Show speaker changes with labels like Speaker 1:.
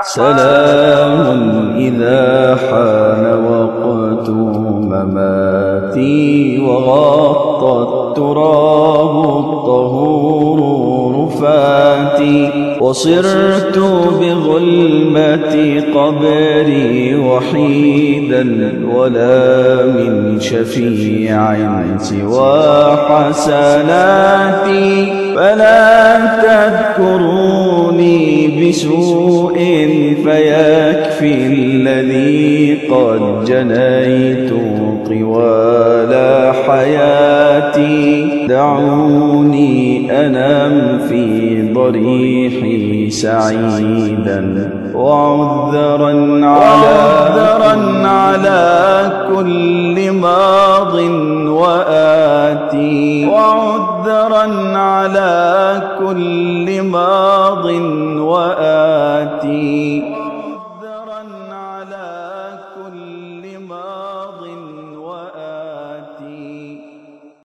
Speaker 1: سلام إذا حان وقت مماتي وغطى التراب الطهور رفاتي، وصرت بظلمة قبري وحيدا ولا من شفيع سوى حسناتي. فلا تذكروني بسوء فيكفي الذي قد جنيت طوال حياتي. دعوني أنم في ضريحي سعيدا وعذرا على كل ماض وآتي، وعذرا على كل ماض وآتي، وعذرا على